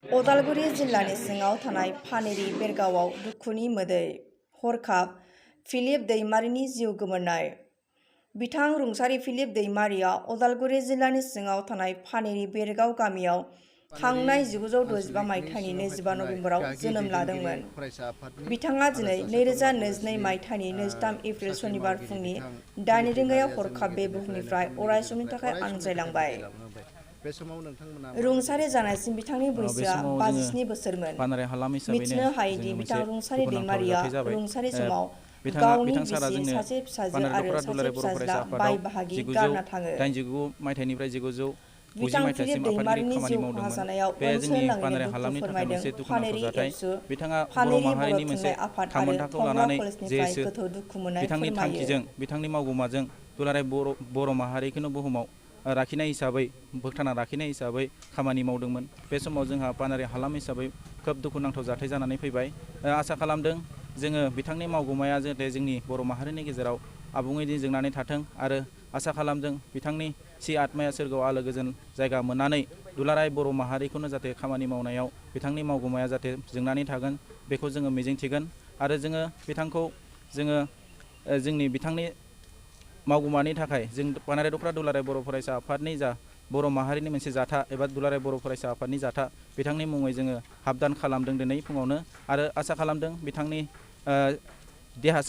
उदालगुरि जिल्लानि सिङाव थानाय फानेरि बेरगावआव दुखुनि मोदै हरखाब फिलिप दैमारिनि जिउ गोमोरनाय। बिथां रुंसारि फिलिप दैमारिया उदालगुरि जिल्लानि सिङाव थानाय फानेरि बेरगाव गामियाव थांनाय 1965 मायथाइनि 25 नभेम्बराव जोनोम लादोंमोन। बिथाङा दिनै 2022 मायथाइनि 23 एप्रिल सनिबार फुंनि 8 रिंगायाव हरखाब बे बुहुमनिफ्राय अरायसमनि थाखाय आनज्रायलांबाय। रुंसारि जानायसिम बिथांनि बैसोआ 57 बोसोरमोन। मिथिनो हायोदि बिथां रुंसारि दैमारिया रुंसारि समाव गावनि बिसि, सासे फिसाजो आरो सासे फिसाज्ला बाय बाहागि गारना थाङो। बिथां फिलिप दैमारिनि जिउ खहा जानायाव ओनसोल नाङैनो दुखु फोरमायदों फानेरि एबसु, फानेरि बर' थुनलाइ आफाद आरो टंला कलेजनिफ्राय गोथौ दुखु मोननाय फोरमायो। बिथांनि मावगुमाजों दुलाराय बर' माहारिखौनो बुहुमाव लाखिनाय हिसाबै बोगथाना लाखिनाय हिसाबै खामानि मावदोंमोन। बे समाव जोंहा पानेरि हालाम हिसाबै खोब दुखुनांथाव जाथाय जानानै फैबाय। आसा खालामदों जोङो बिथांनि मावगुमाया जाहाथे जोंनि बर' माहारिनि गेजेराव आबुङै जोंनानै थाथों आरो आसा खालामदों बिथांनि सि आत्माया सोरगोआव आलो गोजोन जायगा मोननानै दुलाराय बर' माहारिखौनो जाहाथे खामानि मावनायाव बिथांनि मावगुमाया जाहाथे जोंनानै थागोन बेखौ जोङो मिजिंथिगोन आरो जोङो बिथांखौ जोंनि बिथांनि मावगुमानि थाखाय जों पानेरि दख'रा दुलाराय बर' फरायसा आफादनि जा बर' माहारिनि मोनसे जाथा एबा दुलाराय बर' फरायसा आफादनि जाथा बिथांनि मुङै जोङो हाबदान खालामदों दिनै फुङावनो आरो आसा खालामदों बिथांनि देहा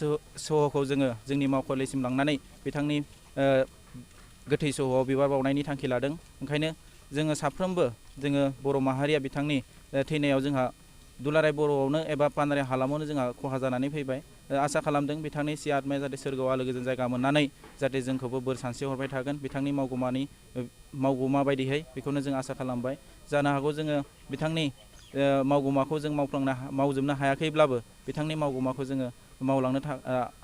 सह'खौ जोङो जोंनि मावखुलिसिम लांनानै बिथांनि गोथै सह'आव बिबार बावनायनि थांखि लादों। ओंखायनो जोङो साफ्रोमबो जोङो बर' माहारिया बिथांनि थैनायाव जोंहा दुलाराय बर'आवनो एबा पानेरि हालामावनो जोंहा खहा जानानै फैबाय। आसा खालामदों बिथांनि सि आत्माया जाहाथे सोरगोआव आलो गोजोन जायगा मोननानै जाहाथे जोंखौबो बोर सानस्रिहरबाय थागोन बिथांनि मावगुमा बायदियै बेखौनो जों आसा खालामबाय। जानो हागौ जोङो बिथांनि मावगुमाखौ जों मावजोबनो हायाखैब्लाबो बिथांनि मावगुमाखौ जोङो मावलांनो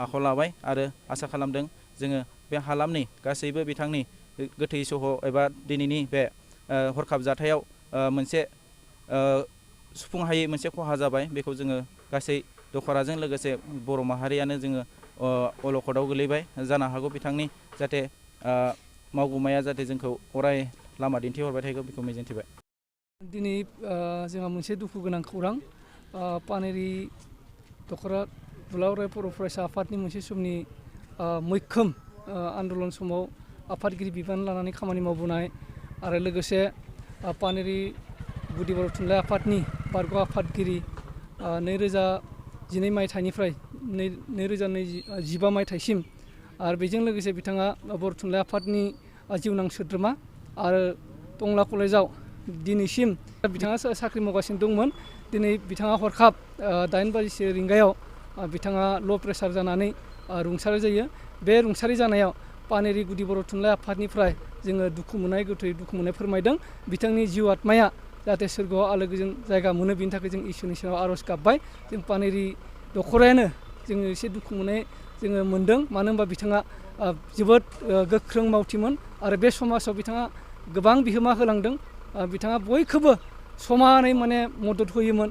आखायाव लाबाय आरो आसा खालामदों जोङो बे हालामनि गासैबो बिथांनि गोथै सह' एबा दिनैनि बे हरखाब जाथायाव मोनसे सुफुंहायै मोनसे खहा जाबाय बेखौ जोङो गासै दखराजों लोगोसे बर' माहारियानो जोङो अलखदाव गोलैबाय। जानो हागौ बिथांनि जाहाथे मावगुमाया जाहाथे जोंखौ अराय लामा दिन्थिहरबाय थागोन बेखौ मिजिंथिबाय। दिनै जोंहा मोनसे दुखु गोनां खौरां पानेरि दख'रा दुलाराय बर' फरायसा आफादनि मोनसे समनि मैखोम आन्दलन समाव आफादगिरि बिबान लानानै खामानि मावबोनाय आरो लोगोसे पानेरि गुदि बर' थुनलाइ आफादनि बारग' आफादगिरि 2012 मायथाइनिफ्राय 2015 मायथाइसिम आरो बेजों लोगोसे बिथाङा बर' थुनलाइ आफादनि जिउनां सोद्रोमा आरो टंला कलेजाव दिनैसिम बिथाङा साख्रि मावगासिनो दंमोन। दिनै बिथाङा हरखाब 8 रिंगायाव बिथाङा ल' प्रेसार जानानै रुंसारि जायो। बे रुंसारि जानायाव पानेरि गुदि बर' थुनलाइ आफादनिफ्राय जोङो दुखु मोननाय फोरमायदों। बिथांनि जिउ आत्माया जाहाथे सोरगोआव आलो गोजोन जायगा मोनो बिनि थाखाय जों इसोरनि सेराव आर'ज गाबबाय। जों पानेरि दख'रायानो जोङो एसे दुखु मोननाय जोङो मोनदों मानो होनबा बिथाङा जोबोद गोख्रों मावथिमोन आरो बे समाजाव बिथाङा गोबां बिहोमा होलांदों। बिथाङा बयखौबो समानै मदद होयोमोन।